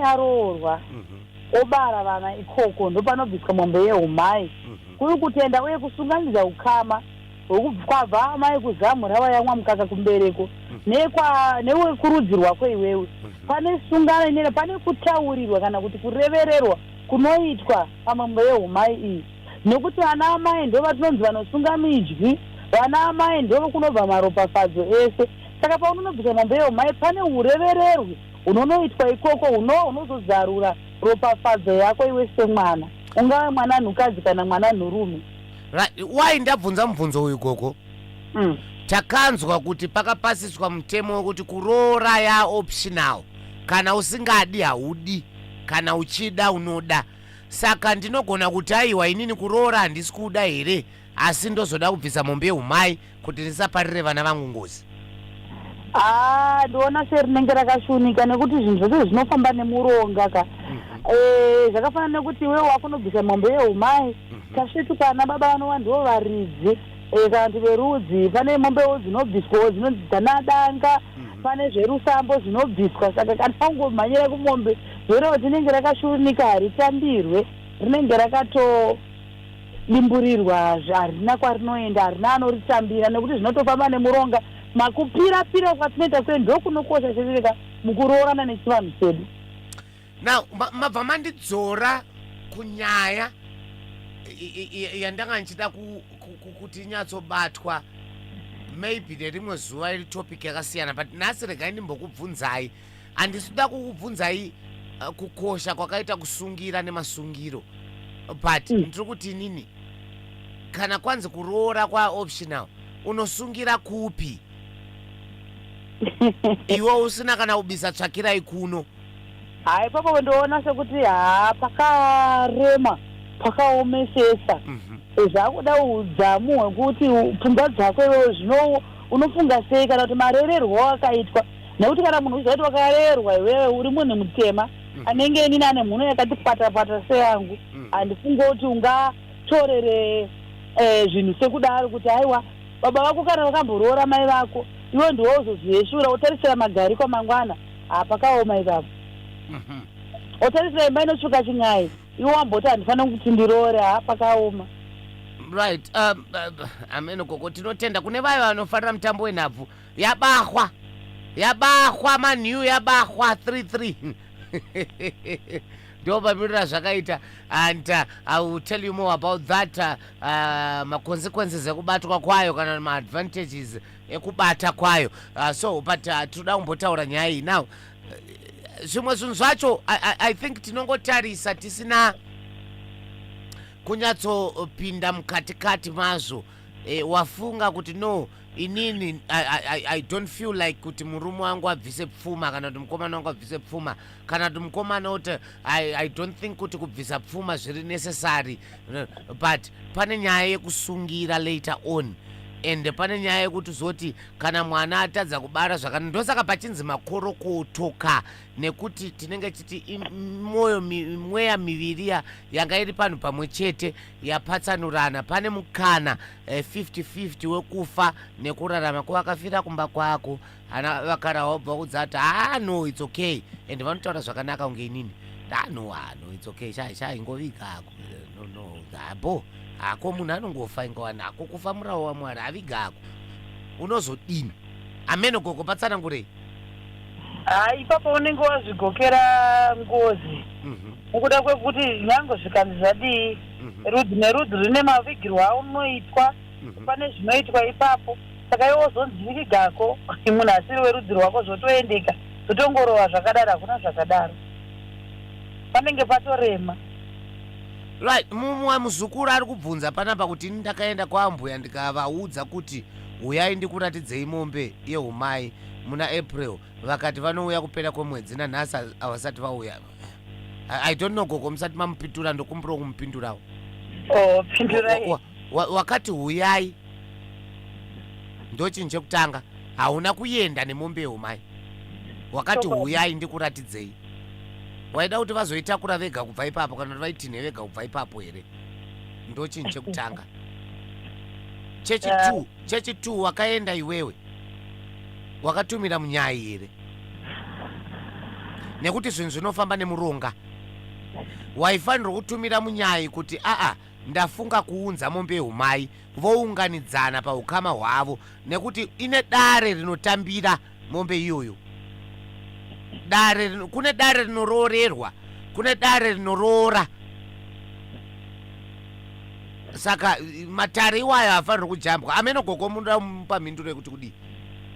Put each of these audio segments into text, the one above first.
aroorwa, obara vana ikoko, ndopanobviswa mombe yeumai, kuri kutenda uye kusunganidza ukama hwekubva amai kuzamu ravayamwa mukaka kumbereko newekurudzi rwako iwewe. Pane sungano inene, pane kutaurirwa kana kuti kurevererwa kunoitwa pamombe yeumai iyi, nekuti vana amai ndo vatinonzi vanosunga midyi, vana amai ndo kunobva maropafadzo ese. Saka paunonobvisa mombe yeumai, pane urevererwi hunonoitwa ikoko hunova hunozozarura ropafadzo yako iwe semwana, ungave mwana nhukadzi kana mwana nhurume. Right. Why ndabvunza mubvunzo uyu, gogo? Takanzwa kuti pakapasiswa mutemo wekuti kuroora yaoptional, kana usingadi haudi, kana uchida unoda. Saka ndinogona kuti, "Aiwa, inini kuroora handisi kuda here, asi ndozoda kubvisa mombe yeumai kuti ndisaparire vana vangu ngozi?" Haa, ndiona serinenge rakashunika, nekuti zvinhu zvose zvinofamba nemuronga ka. Zvakafanana nekuti iwewe wakunobvisa mombe yeumai, tasvetuka ana baba vanova ndivo varidzi, kana kuti verudzi. Pane mombewo dzinobviswawo dzinonzi dzanadanga, pane zverusambo zvinobviswa. Saka kana ungomhanyira kumombe, zvoreva kuti rinenge rakashunika, haritambirwe, rinenge rakatodimburirwa, harina kwarinoenda, harina anoritambira, nekuti zvinotofamba nemuronga. Makupira-pira kwatinoita kwe ndokunokosha chete mukuroorana nechivanhu chedu. Now mabva mandidzora kunyaya yandanga ndichida kuti inyatsobatwa maybe nerimwe zuva, iri topic yakasiyana, but nhasi regai ndimbokubvunzai. Handisi kuda kukubvunzai kukosha kwakaita kusungira nemasungiro, but ndiri kuti inini, kana kwanzi kuroora kwaoptional, unosungira kupi iwe usina kana kubisa tsvakirai kuno? Hai, ipapo ndoona sekuti haa, pakarema, pakaomesesa. Zvakuda udzamu hwekuti pfungwa dzako iwewe zvino unofunga sei, kana kuti marererwo wakaitwa, nekuti kana munhu uchiziva kuti wakarerwa iwewe uri munhu mutema anenge inini, ane mhuno yakati pata pata seyangu, handifunge kuti ungatorere zvinhu sekudaro, kuti aiwa, baba vako kana vakamboroora mai vako, iwe ndiwe uzozviyeshura, wotarisira magariko mangwana. Hapakaoma ipapo. Otarisira imba inotsvuka chin'ai, iwe wamboti handifaniri kuti ndiroore. Ha, pakaoma. Right, ameno koko. Tinotenda kune vayo vanofarira mutambo wenhabvu. Yabahwa, yabahwa manhu, yabahwa 33, ndo pamirira zvakaita. And I will tell you more about that, maconsequences ekubatwa kwayo kana maadvantages ekubata kwayo. So but tinoda kumbotaura nyaya iyi now. Zvimwe zvinhu zvacho I think tinongotarisa tisina kunyatsopinda mukatikati mazvo. Wafunga kuti, "No, inini I don't feel like kuti murume wangu abvise pfuma, kana kuti mukomana wangu abvise pfuma, kana kuti mukomana kuti I don't think kuti kubvisa pfuma zviri necessary." But pane nyaya yekusungira later on, and pane nyaya yekuti zoti kana mwana atadza kubara zvakanaka, ndosaka pachinzi makorokotoka, nekuti tinenge titi mwoyo mweya miviri yanga iri panhu pamwe chete yapatsanurana. Pane mukana 50-50 wekufa nekurarama. Kuvakafira kumba kwako, ana vakara wabva kudza ati, "Ah, no, it's okay," and vanotaura zvakanaka kunge inini, "Ah, no, ah, no, it's okay, sha sha, ingovigako. No, no, habo hako, munhu anongofa ingawana hako, kufa murawo waMwari, avigako." Unozodini? Ameno gogo, patsanangurei. Hai, ipapo unenge wazvigokera ngozi, mukuda kwekuti nyange zvikanzi zvadii, rudzi nerudzi rune mavigirwo aunoitwa. Pane zvinoitwa ipapo. Saka iwe wozonzi vigako munhu asiri werudzi rwako, zvotoendeka, zvotongorova zvakadaro. Hakuna zvakadaro, panenge patorema. Right, mumwe muzukuru ari kubvunza panapa kuti, "Ini ndakaenda kwaambuya ndikavaudza kuti uyai ndikuratidzei mombe yeumai muna April, vakati vanouya kupera kwemwedzi. Nanhasi havasati vauya." I don't know, gogo, musati mamupindura, ndokumbirawo kumupindurawo. Oh, pindurai. Wakati huyai, ndochinhu chekutanga, hauna kuenda nemombe yeumai. Wakati huyai ndikuratidzei. Waida kuti vazoitakura vega kubva ipapo, kana kuti vaitinhe vega kubva ipapo here? Ndochinhu chekutanga. Chechi2, chechi2, wakaenda iwewe, wakatumira munyai here? Nekuti zvinhu zvinofamba nemuronga. Waifanirwa kutumira munyayi kuti aa, ndafunga kuunza mombe yehumai, vounganidzana paukama hwavo, nekuti ine dare rinotambira mombe iyoyo. Dare kune dare rinoroorerwa, kune dare rinoroora. Saka matare iwayo haafanirwi kujambwa. Ameno gogo, munoda mupa mhinduro yekuti kudii?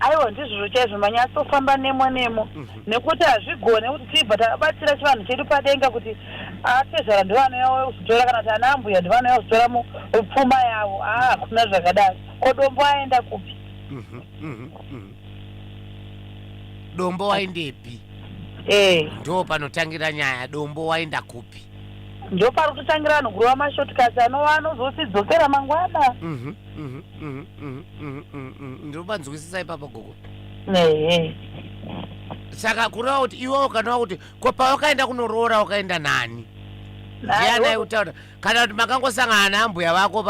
Aiwa, ndizvozvo chaizvo, manyatsofamba nemo nemo, nekuti hazvigone kuti tibva tabatsira chivanhu chedu padenga kuti atezvara ndovanouya kuzotora, kana kuti ana ambuya ndovanouya kuzotora pfuma yavo. Aa, hakuna zvakadaro. Ko dombo aenda kupi? Dombo waendepi? Ndo panotangira nyaya. Dombo waenda kupi? Ndo pari kutotangira vanhu kurova mashortcuts anova anozosidzokera mangwana. Ndinopanzwisisa ipapo, gogo. Ehe. Saka kureva kuti iwe ukanova kuti ko pawakaenda kunoroora wakaenda nani? Ndiani aikutaura, kana kuti makangosangana naambuya vako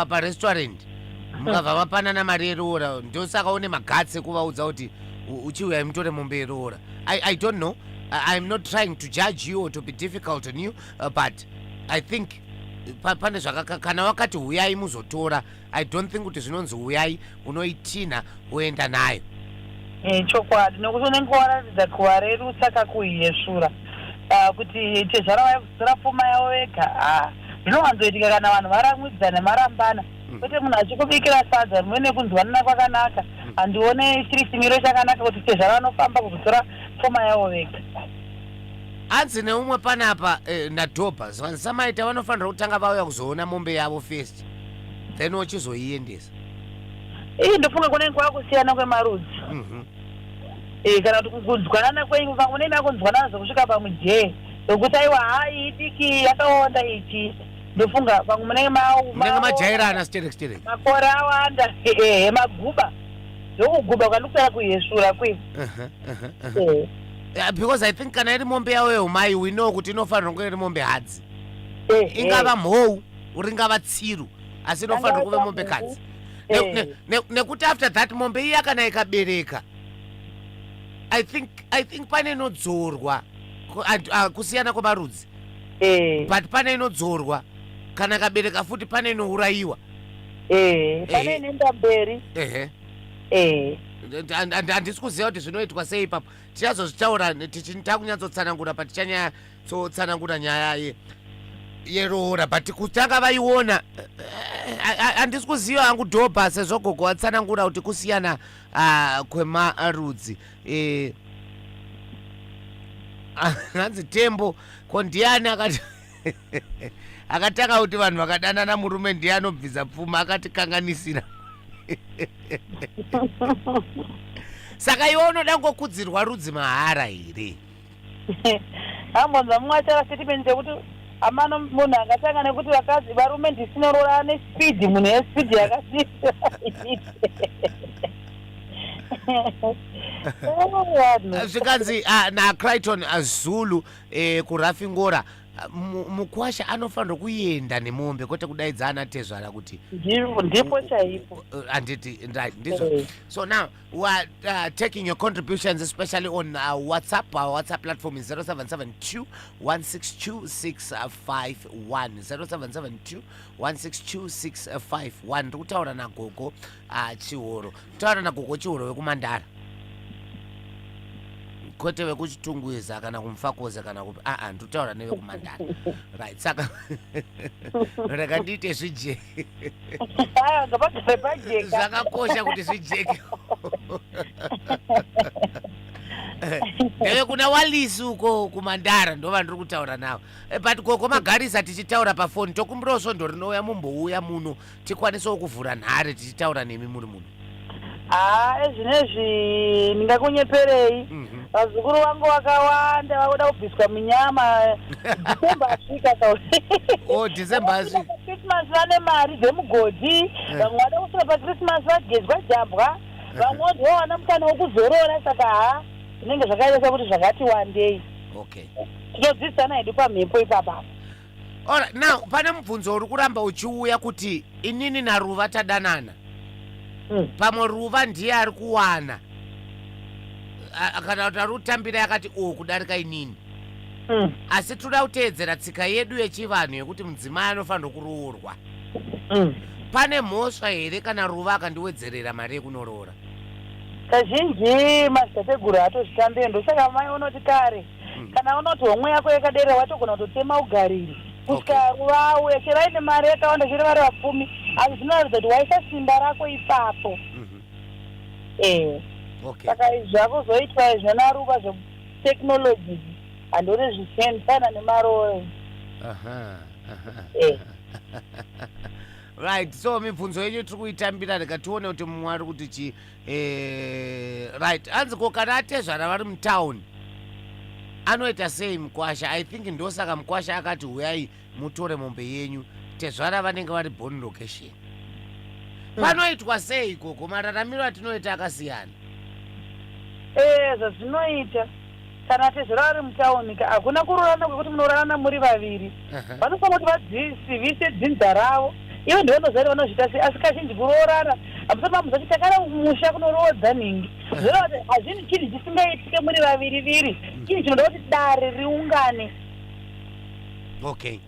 parestaurant mukabva mapanana mari yeroora? Ndosaka une maguts ekuvaudza kuti uchiuyai mutore mombe yeroora. I don't know. I'm not trying to judge you or to be difficult on you, but I think pane zvakaka. Kana wakati huyai muzotora, I don't think kuti zvinonzi huyai unoitinha woenda nayo. Chokwadi, nekuti unenge waratidza kuvarerutsa, kakuhiyesvura, kuti tezvara vaya kuzotora pfuma yavo vega. Ah, zvinowanzoitika kana vanhu varamwidzana, marambana, kwete munhu achikubikira sadza rimwe nekunzwanana kwakanaka. Handione chiri chimiro chakanaka kuti tezvara vanofamba kuzotora pfuma yavo vega. Hanzi neumwe panapa, nadhobha zvanzi samaita vanofanira kutanga vauya kuzoona mombe yavo first, then wochizoiendesa. Ii, ndofunga kunenge kwakusiyana kwemarudzi, kana kuti kunzwanana kwenyu. Pamwe munenge makunzwanana zvokusvika pamujee zvokuti aiwa, hai, idiki, yakaonda ichi. Ndofunga pamwe munenge munenge majairana sterek sterek. Makore awanda, ehe, maguba, ndokuguba kwandikutara kuhesvura kwe. Yeah, because I think kana iri mombe yavo yeumai, we know kuti inofanirwa kunge iri mombe hadzi, ingava mhou, ringava tsiru, asi inofanirwa kuve mombe kadzi. Nekuti after that mombe iya kana ikabereka, I think pane inodzorwa, kusiyana kwemarudzi, but pane inodzorwa kana kabereka futi, pane inourayiwa. Pane inoenda mberi. Ehe. Handisi kuziva kuti zvinoitwa sei ipapo. Tichazozvitaura takunyatsotsanangura patichanyatsotsanangura nyaya yeroora, but kutanga vaiona, handisi kuziva hangu, dhobha, sezvo gogo watsanangura kuti kusiyana kwemarudzi. Hanzi tembo, ko ndiani akati akatanga kuti vanhu vakadanana murume ndiye anobvisa pfuma? Akatikanganisira. Saka iwe unoda ngokudzirwa rudzi mahara here? Ambonzwa mumwe achara statement yekuti amano munhu angatanga nekuti vakadzi varume ndisinorora nespeed, munhu yespeed yakadii. Vanhu. Zvikanzi naCriton Zulu, kuRafingora, mukwasha anofanirwa kuenda nemombe, kwete kudaidza ana tezvara kuti Ndipo chaipo. Handiti? Right, ndizvo. So now we are taking your contributions, especially on WhatsApp. Our WhatsApp platform is 0772 162 651, 0772 162 651. Ndiri kutaura nagogo Chihoro, kutaura nagogo Chihoro vekuMandara, kwete vekuChitungwiza kana kuMufakoze kana kupi. Aa, ndiri kutaura nevekumandara. Right, saka rega ndiite zvijeke. Aya, ngapagare pajeka. Zvakakosha kuti zvijeke. Ndeve kuna Walisi uko kuMandara, ndova ndiri kutaura navo. But gogo magarisa tichitaura pafoni. Tokumbirawo svondo rinouya mumbouya muno, tikwanisewo kuvhura nhare tichitaura nemi muri muno. Haa, ezvinezvi ndingakunyeperei? Vazukuru vangu vakawanda vakuda kubviswa munyama. December asvika ka. Oh, December asvika. Christmas vane mari dzemugodhi. Vamwe vada kusvika paChristmas vagezwa jambwa, vamwe ndo vana mukana wekuzorora. Saka ha, zvinenge zvakaita sekuti zvakati wandei. Tinodzidzisana hedu pamhepo ipapa. Alright, now pane mubvunzo uri kuramba uchiuya kuti inini naRuva tadanana, pamwe Ruva ndiye ari kuwana. Kana kuti ari kutambira yakati o kudarika inini. Asi toda kuteedzera tsika yedu yechivanhu yekuti mudzimai anofanirwa kuroorwa. Pane mhosva here kana Ruva akandiwedzerera mari yekunoroora? Kazhinji madzitateguru haatozvitambire, ndosaka mai unoti kare kana unoti homwe yako yakaderera watogona kutotema ugariri kusvika Ruva auya, chero aine mari yakawanda, chero vari vapfumi, asi zvinoratidza kuti waisa simba rako ipapo. Saka izvi zvakuzoitwa izvi nanaRuva zvetechnology handioni zvichiendesana nemarooro. Right, so mibvunzo yenyu tiri kuitambira, rega tione kuti mumwe ari kuti chi. Right, anzi ko kana atezvara vari mutauni anoita sei mukwasha? I think ndosaka mukwasha akati huyai mutore mombe yenyu, tezvara vanenge vari born location. Panoitwa sei ikoko? Mararamiro atinoita akasiyana. Zvazvinoita kana tezvara vari mutauni ka, hakuna kurorana kwekuti munorarana muri vaviri. Vanofanira kuti vadzivise dzinza ravo, ivo ndivanoziva kuti vanozviita sei, asi kazhinji kuroorana hamusati mamuziva kuti takara musha kunoroodza nhingi. Zvoreva kuti hazvini chinhu chisingaitike muri vaviri viri, chinhu chinoda kuti dare riungane. Okay,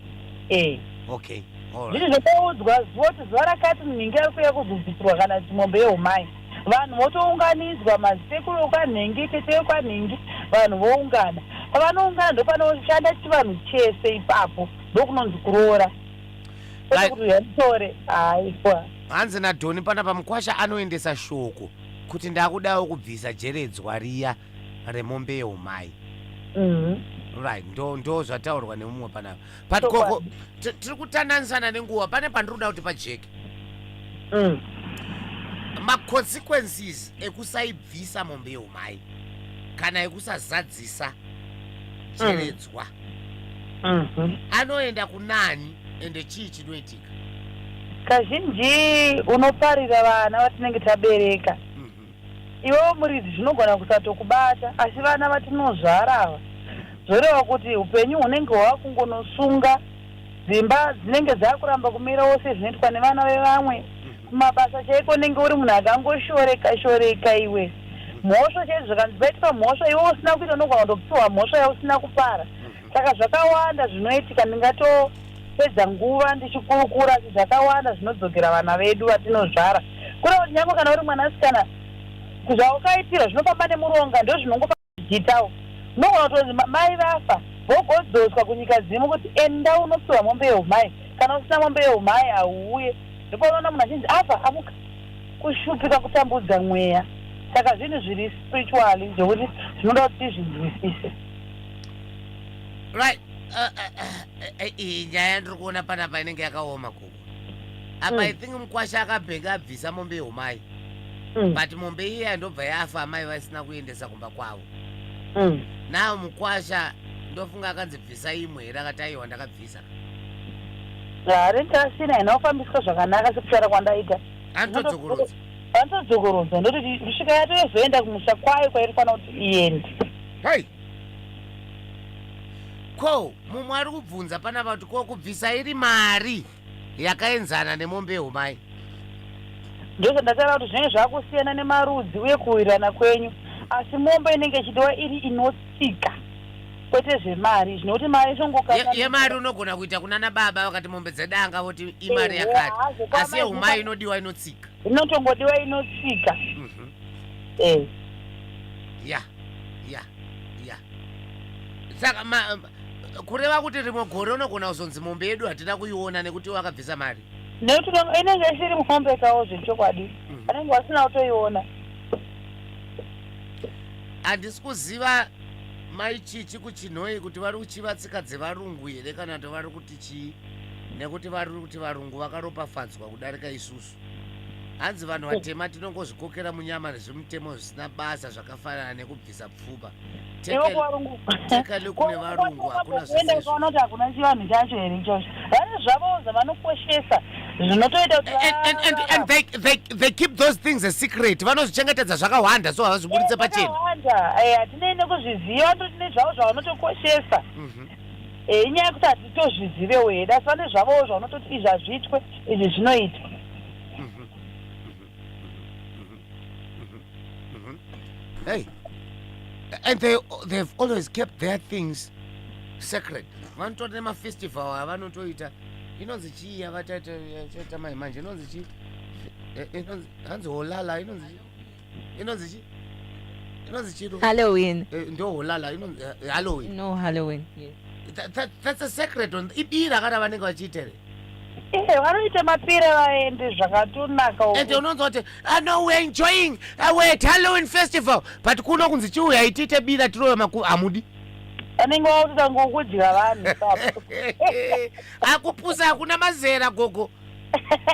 Zvinhu zvotoudzwa zuva kuti zuva rakati nhingi ari kuuya kuzobvisirwa kana kuti mombe yeumai, vanhu votounganidzwa, mazisekuru ekwanhingi, tete ekwanhingi, vanhu voungana. Pavanoungana ndopanoshanda chivanhu chese ipapo, ndokunonzi kuroora, kwete kuti uyamutore, haiwa. Hanzi naDhoni panapa, mukwasha anoendesa shoko kuti ndakudawo kubvisa jeredzwa riya remombe yeumai. Right, ndo zvataurwa nemumwe panapa, but koko tiri kutandanisana nenguva, pane pandiri kuda kuti pajeke. Maconsequences ekusaibvisa mombe yeumai kana ekusazadzisa jeredzwa anoenda kunani, ende chii chinoitika? Kazhinji unoparira vana vatinenge tabereka. Iwewo muridzi zvinogona kusatokubata, asi vana vatinozvara ava, zvoreva kuti upenyu hunenge hwakungonosunga, dzimba dzinenge dzakuramba kumirawo sezvinoitwa nevana vevamwe. Kumabasa chaiko unenge uri munhu akangoshoreka shoreka iwe. Mhosva chaidzo, zvakanzi paitwa mhosva iwe usina kuita, unogona kutopiwa mhosva yausina kupara. Saka zvakawanda zvinoitika, ndingatopedza nguva ndichikurukura, asi zvakawanda zvinodzokera vana vedu vatinozvara. Kureva kuti nyange kana uri mwanasikana, zvaukaitira zvinofamba nemuronga, ndo zvinongofa zvichiitawo. Unogona kutonzi mai vafa, vogodzoswa kunyika dzimu kuti enda unopiwa mombe yeumai, kana usina mombe yeumai hauuye. Ndopaunoona munhu achinzi afa amuka, kushupika, kutambudza mweya. Saka zvinhu zviri spiritually zvokuti zvinoda kuti tizvinzwisise. Right, iyi nyaya ndiri kuona panapa inenge yakaoma kuko apa. I think mukwasha akabheka abvisa mombe yeumai, but mombe iya ndobva yafa amai vasina kuendesa kumba kwavo. Now mukwasha ndofunga akanzi bvisa imwe here, akati aiwa, ndakabvisa. Harenti asina ina kufambiswa zvakanaka sekutaura kwandaita. Anotodzokorodza. Vanotodzokorodza, ndototi kusvika yatozoenda kumusha kwayo kwairifanira kuti iende. Hei, ko mumwe ari kubvunza panapa kuti ko kubvisa iri mari yakaenzana nemombe yeumai? Ndozvandataura kuti zvinenge zvakusiyana nemarudzi uye kuwirirana kwenyu, asi mombe inenge ichidiwa iri inotsika, kwete zvemari, zvinokuti mari inongokata. Yemari unogona kuita kunana baba vakati mombe dzedanga voti imari yakati, asi yeumai inodiwa inotsika. Inotongodiwa inotsika. Ya, saka kureva kuti rimwe gore unogona kuzonzi mombe yedu hatina kuiona nekuti wakabvisa mari. Nekuti inenge isiri mombe kawo zvechokwadi. Vanenge vasina kutoiona. Handisi kuziva mai Chichi kuChinhoi kuti vari kuchiva tsika dzevarungu here kana kuti vari kuti chii, nekuti vari kuti varungu vakaropafadzwa kudarika isusu. Hanzi vanhu vatema tinongozvikokera munyama nezvimutemo zvisina basa zvakafanana nekubvisa pfupa. Ivo kuvarungu. Take a look nevarungu, hakuna zvese izvo. Ukaona kuti hakuna chivanhu chacho here ichocho, vane zvavo zvavanokoshesa zvinotoita kuti And they keep those things a secret, vanozvichengetedza zvakawanda, so havazvibuditse pachena. Zvakawanda, hatinei nekuzviziva, vanototi nezvavo zvavanotokoshesa. Inyaya yekuti hatitozvizivewo hedu, asi vane zvavowo zvavanototi izvi hazviitwe, izvi zvinoitwa. Hey. And they've always kept their things sacred. Vanotori nemafestival avanotoita. Inonzi chii yavataita mai manje? Inonzi chii? Inonzi, hanzi holala. Inonzi chii? Inonzi chii? Inonzi chiro? Halloween. Ndo holala inonzi Halloween. No, Halloween, yes. That's a sacred one. Ibira kana vanenge vachiita here? Vanoita mapira, vaende zvakatonaka. And unonzwa kuti, "Ah, no, we're enjoying, we're at Halloween festival," but kuno kunzi chiuya itiite bira tirove maku, hamudi. Vanenge vakutoita ngokudya vanhu ipapo. Akupusa hakuna mazera, gogo.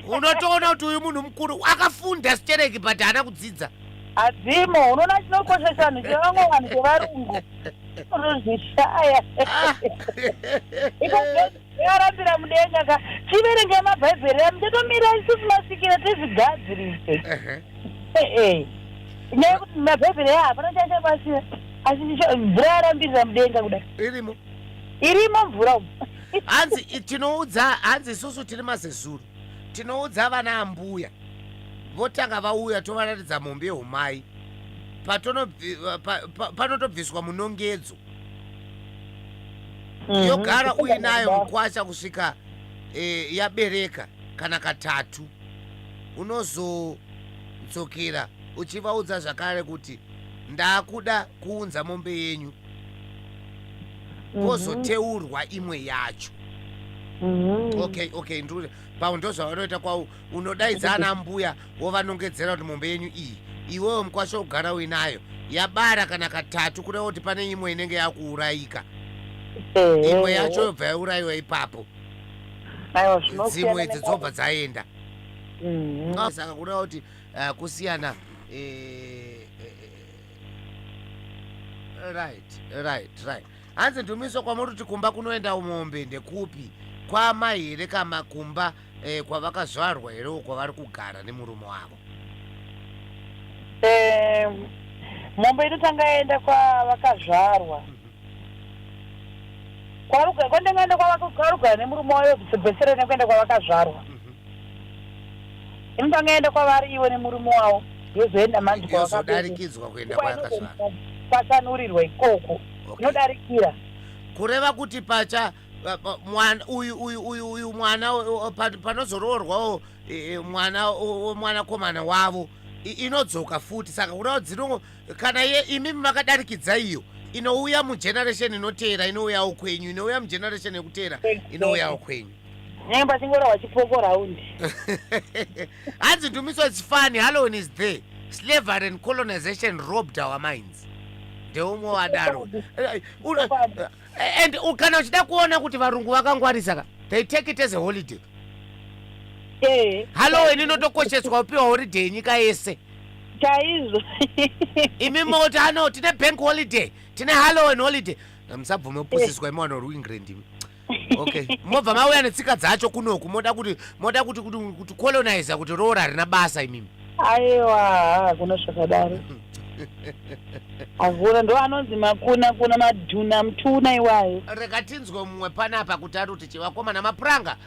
Unotoona kuti uyu munhu mukuru akafunda stereki, but haana kudzidza. Hadzimo. Unoona, chinokosha chanhu chevamwe vanhu chevarungu unozvishaya. Iko yarambira mudenga ka. Chiverenge mabhaibheri amu, totomira isusu masikira tizvigadzirise. Ee, nyaya yekuti mabhaibheri aya hapana chachabatsira, asi mvura yarambirira mudenga kudai. Irimo. Irimo mvura umu. Hanzi tinoudza, hanzi isusu tiri mazezuru, tinoudza vana ambuya, votanga vauya, tovaratidza mombe yeumai. Panotobviswa munongedzo, yogara uinayo mukwasha kusvika yabereka kana katatu. Unozodzokera uchivaudza zvakare kuti ndakuda kuunza mombe yenyu, pozoteurwa imwe yacho. Okay, ndiri pamwe ndo zvavanoita kwau. Unodaidza ana mbuya, wovanongedzera kuti mombe yenyu iyi, iwewe mukwasha ugara uinayo, yabara kana katatu, kureva kuti pane imwe inenge yakuurayika. Imwe yacho yobva yaurayiwa ipapo. Aiwa, zvinosiyana. Dzimwe idzi dzobva dzaenda. Saka kureva kuti kusiyana. Right. Hanzi, ndumiso, kwamuri kuti kumba kunoenda mombe ndekupi? Kwamai here kama kumba kwavakazvarwa here, kwavari kugara nemurume wavo? Mombe inotanga yaenda kwavakazvarwa, kwandingaenda kwarugara nemurume wayo, bvesere nekuenda kwavakazvarwa. Inotanga yaenda kwavari ivo nemurume wavo, yozoenda manje Yozodarikidzwa kuenda kwayakazvarwa. Kwatsanurirwa ikoko. Inodarikira. Kureva kuti pacha mwana uyu mwana panozoroorwawo mwana wemwanakomana wavo, inodzoka futi. Saka kureva dzino kana ye imimi makadarikidza iyo, inouya mugeneration inoteera, inouyawo kwenyu, inouya mugeneration yekuteera, inouyawo kwenyu. Nyange pachingorahwa chipoko round. Hanzi, ndumiso, it's funny, Halloween is there. Slavery and colonization robbed our minds. Ndeumwe wadaro. And kana uchida kuona kuti varungu vakangwarisa ka, they take it as a holiday. Halloween inotokosheswa kupiwa holiday yenyika yese. Chaizvo. Imi moti ano tine bank holiday, tine Halloween holiday. Musabvume kupusiswa imi vanhu vari imi. Okay, mobva mauya netsika dzacho kunoku, moda kuti colonize, kuti roora harina basa imimi. Aiwa, hakuna zvakadaro, hakuna. Ndo anonzi makuna kuna madhuna mutuna iwayo. Rega tinzwe mumwe panapa kuti ari kuti chivakomana mapuranga.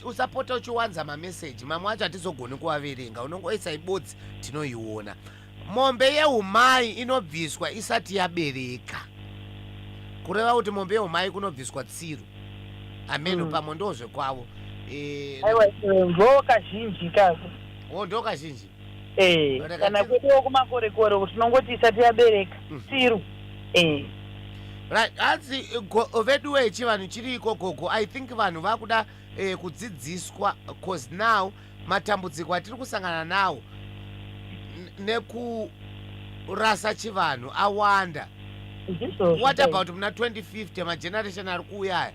Usapota uchiwanza mameseji, mamwe acho hatizogoni kuvaverenga. Unongoisa ibodzi, tinoiona. Mombe yeumai inobviswa isati yabereka, kureva kuti mombe yeumai kunobviswa tsiru ameno. Pamwe ndo zvekwavo. Aiwa, ndo kazhinji kako. O, ndo kazhinji. Kana kweduwo kumakorekore tinongoti isati yabereka, tsiru. Right. Hanzi, veduwe, chivanhu chiriko, gogo. I think vanhu vakuda kudzidziswa, 'cause now matambudziko atiri kusangana nawo nekurasa chivanhu awanda. Ndizvozvo. What about muna 2050? Mageneration ari kuuya aya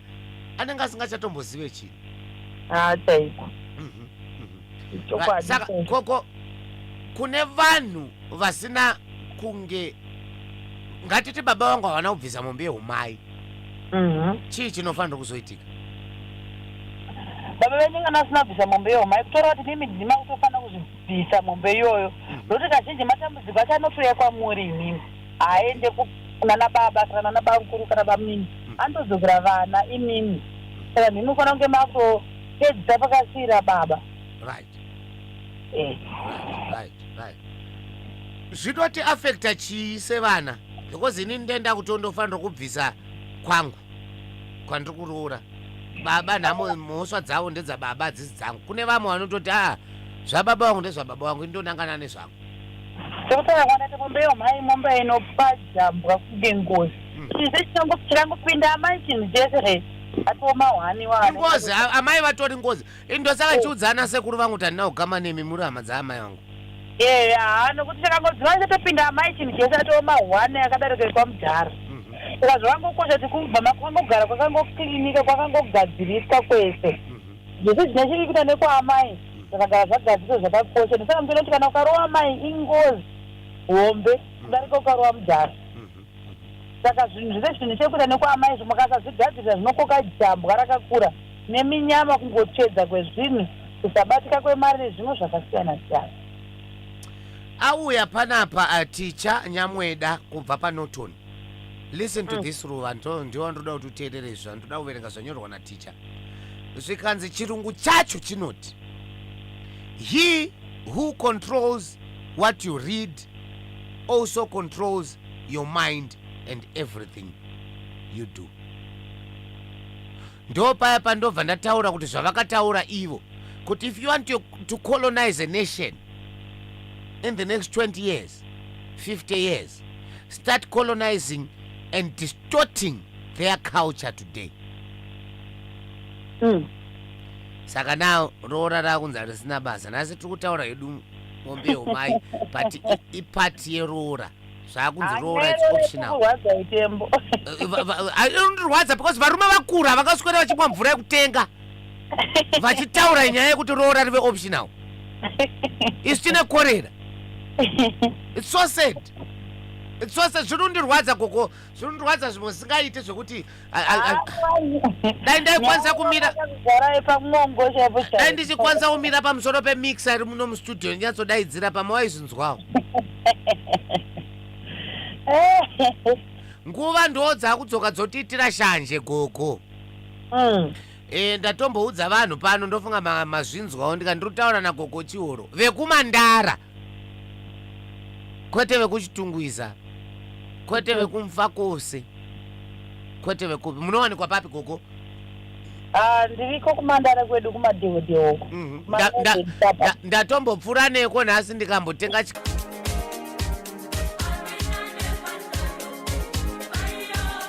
anenge asingachatombozive chinhu. Ha, chaiko. Chokwadi. Saka koko kune vanhu vasina kunge, ngatiti baba vangu havana kubvisa mombe yeumai, chii chinofanira kuzoitika? Baba venyu kana asina kubvisa mombe yeumai, kutora kuti mimi ndima kutofanira kuzvibvisa mombe iyoyo, nokuti kazhinji matambudziko acho anotouya kwamuri imimi, haaende kunana baba kana nana bamukuru kana bamini, anotodzokera vana imimi. Saka ndimi mufanira kunge makutopedzisa pakasiyira baba. Right. Zvinoti affecta chii sevana? Because inini ndenda kuti ndofanira kubvisa kwangu kwandiri kuroora. Baba nhamo mhosva dzavo ndedzababa, hadzisi dzangu. Kune vamwe vanototi, a, zvababa vangu ndezvababa vangu, indonangana nezvangu. Sekutaura kwandati, mombe yomhai, mombe inopa jambwa kunge ngozi. Chinhu chirangopinda amai, chinhu chese re atoma hwani. Ingozi, amai vatori ngozi. Indosaka chiudza ana sekuru vangu kuti handina kugama nemi, muri hama dzaamai vangu. Eya, nokuti chakangoziva chatopinda amai, chinhu chese atoma hwani akadarika kwamudhara. Saka zvavangokosha kuti kubva kwangogara kwakangokilinika, kwakangogadziriswa kwese. Zvese zvine chiri kuita nekwaamai zvakagara zvagadziriswa, zvakakosha. Ndosaka mutoona kuti kana ukarova amai, ingozi hombe kudarika ukarova mudhara. Saka zvinhu zvese zvinhu chekuita nekwaamai izvo mukasazvigadzirisa, zvinokoka jambwa rakakura neminyama, kungotsvedza kwezvinhu, kusabatika kwemari nezvimwe zvakasiyana siyana. Auya panapa Ticha Nyamweda kubva paNorton. Listen to this, Ruva, ndiwo ndoda kuti uteerere izvi zvandoda kuverenga zvanyorwa naticha. Zvikanzi chirungu chacho chinoti, "He who controls what you read also controls your mind and everything you do." Ndo paya pandobva ndataura kuti zvavakataura ivo kuti if you want to colonize a nation in the next 20 years, 50 years, start colonizing and distorting their culture today. Saka now roora rakunzi harisina basa. Nhasi tiri kutaura hedu mombe yeumai, but ipart yeroora zvaakunzi roora, it's optional. Kurwadza itembo. Inondirwadza because varume vakura vakaswera vachimwa mvura yekutenga, vachitaura nyaya yekuti roora rive optional. Isu tine korera. It's so sad, it's so sad. Zviri kundirwadza, gogo, zviri kundirwadza zvimwe zvisingaiti zvekuti dai ndaikwanisa kumira Kugara pamwongo chaipo chaipo. Dai ndichikwanisa kumira pamusoro pemixer iri muno mustudio, ndinyatsodaidzira pamwe waizvinzwawo. Nguva ndo dzakudzoka dzotiitira shanje, gogo. Ndatomboudza vanhu pano, ndofunga mazvinzwawo, ndikandiri kutaura nagogo Chihoro vekuMandara, kwete vekuChitungwiza, kwete vekuMufakose, kwete vekupi. Munowanikwa papi, gogo? Ah, ndiriko kuMandara kwedu, kumadhehodheho uko. Ndatombopfuura neko nhasi ndikambotenga.